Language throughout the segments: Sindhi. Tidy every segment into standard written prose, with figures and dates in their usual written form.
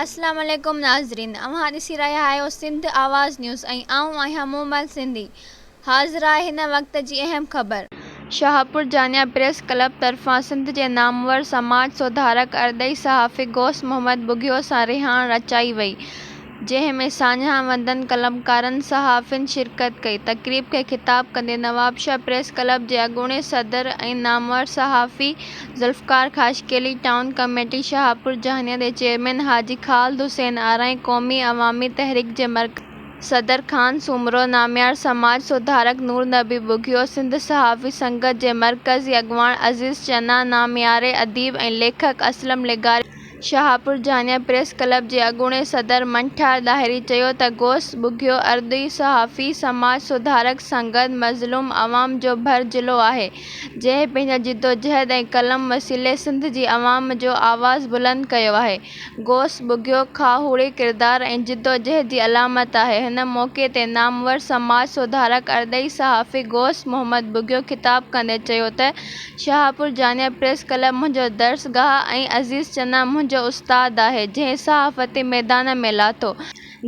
اسلام عليڪم ناظرين اوهان ڏسي رهيا آهيو سنڌ آواز نيوز ۽ آئون آهيان مومل سنڌي حاضر آهي هن وقت جي اهم خبر. شاهپور جانيا پريس ڪلب طرفان سنڌ جي نامور سماج سڌارڪ ارڏي صحافي غوث محمد ٻگهيو سان رهاڻ رچائي وئي جنهن ۾ ساڃاهه وندن، قلمڪارن، صحافين شرڪت ڪئي. تقريب کي خطاب ڪندي نوابشاهه پريس ڪلب جي اڳوڻي صدر ۽ نامور صحافي ذوالفقار خاصخيلي، ٽائون ڪميٽي شاهپور جهانيان جي چيئرمين حاجي خالد حسين آرائين، قومي عوامي تحريڪ جي مرڪزي صدر خان سومرو، ناميار سماج سڌارڪ نور نبي ٻگهيو، سنڌ صحافي سنگت جي مرڪزي اڳواڻ عزيز چنا، نامياري اديب ۽ ليکڪ اسلم لغاري، شاهپور جهانيان پريس ڪلب جي اڳوڻي صدر منٺار ڏاهري چيو ته غوث ٻگهيو اردوي صحافي، سماج سڌارڪ سنگت، مظلوم عوام جو ڀرجهلو آهي، جنهن پنهنجي جدوجهد ۽ قلم وسيلي سنڌ جي عوام جو آواز بلند ڪيو آهي، غوث ٻگهيو کاهوڙي ڪردار ۽ جدوجهد جي علامت آهي، هن موقعي تي نامور سماج سڌارڪ اردوي صحافي غوث محمد ٻگهيو خطاب ڪندي چيو ته شاهپور جانيا پريس ڪلب منهنجو درسگاهه ۽ عزيز چنا منهنجو استاد آهي، جنهن صحافتي ميدان ۾ لاٿو.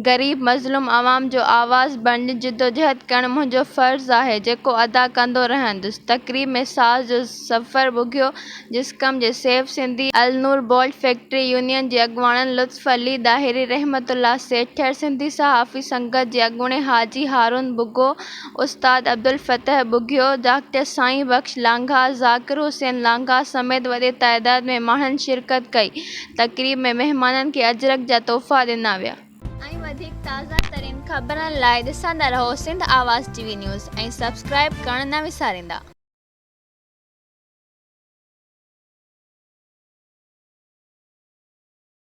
غريب مظلوم عوام جو آواز بڻجي جدوجهد ڪرڻ منهنجو فرض آهي، جيڪو ادا ڪندو رهندس. تقريب ۾ ساز جو ظفر ٻگهيو، جسقم جي سيف Sindhi, Alnoor bolt factory union جي اڳواڻن لطف علي ڏاهري، رحمت الله سيٺر، سنڌي صحافي سنگت جي اڳوڻي حاجي هارون ٻگهو، استاد عبدالفتح ٻگهيو، ڊاڪٽر سائين بخش لانگاهه، ذاڪر حسين لانگاهه سميت وڏي تعداد ۾ ماڻهن شرڪت ڪئي. تقريب ۾ مهمانن کي اجرڪ جا تحفا ڏنا ويا. ۽ وڌيڪ تازه ترين خبرن لاء ڏسندا رهو Sindh Awaz T V news ۽ subscribe ڪرڻ نه وساريندا.